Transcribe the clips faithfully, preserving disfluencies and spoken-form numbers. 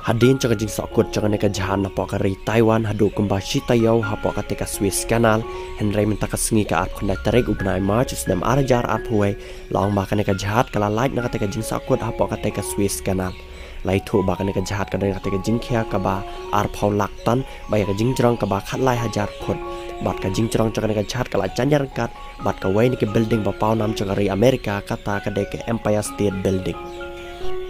Hadien jong ka jingsahkut jong kane ka jhad napoh ka ri Taiwan haduh kumba shi taïew hapoh kata ka Suez Canal, hynrei mynta ka sngi ka arphew khyndai tarik u bnai March u snem ar hajar arphew wei, la ong ba kane ka jhad ka la lait na kata ka jingsahkut hapoh kata ka Suez Canal. La ïathuh ba kane ka jhad ka don kata ka jingkhia kaba arphew lak ton, bad ïa ka jingjrong kaba khatlai hajar phut. Bad ka jingjrong jong kane ka jhad ka la jan ïaryngkat bad kawei na ki building ba paw nam jong ka ri Amerika, kata ka dei ka Empire State Building.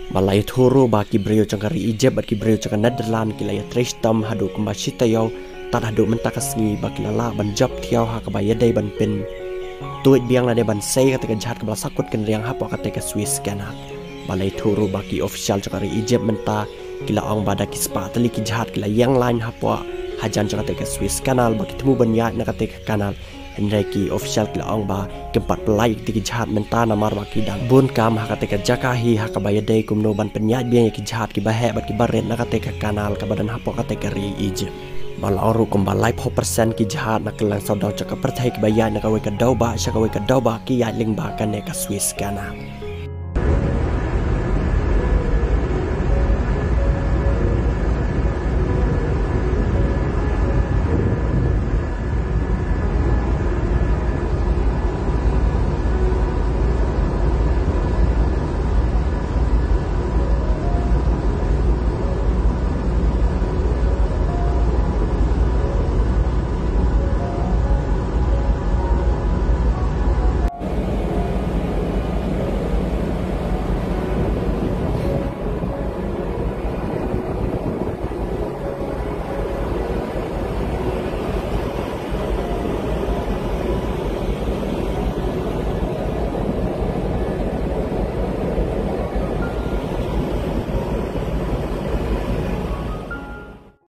Bad la ïathuh ruh ba ki briew jong ka ri Egypt bad ki briew jong ka Netherlands ki la ïatrei shitom haduh kumba shi taïew tad haduh mynta ka sngi ba ki la lah ban jop thiaw ha kaba ïadei ban pyntuid biang lane ban sei kata ka jhad kaba la sahkut kynriang hapoh kata ka Suez Canal. Bad la ïathuh ruh ba ki official jong ka ri Egypt mynta ki la ong ba da ki spah tylli ki jhad ki la ïeng line hapoh hajan jong kata ka Suez Canal ba ki thmu ban ïaid na kata ka canal. Hynrei ki official ki la ong ba kim pat pynlait ïa kita ki jhad mynta namar ba ki dang bun kam ha kata ka jaka hi ha kaba ïadei kumno ban pynïaid biang ïa ki jhad kiba heh bad kiba rit na kata ka canal kaba don hapoh kata ka ri Egypt. Bad la ong ruh kumba laiphew percent ki jhad na kylleng sawdong jong ka pyrthei kiba ïaid na kawei ka dewbah sha kawei ka dewbah ki ïaid lyngba kane ka Suez Canal.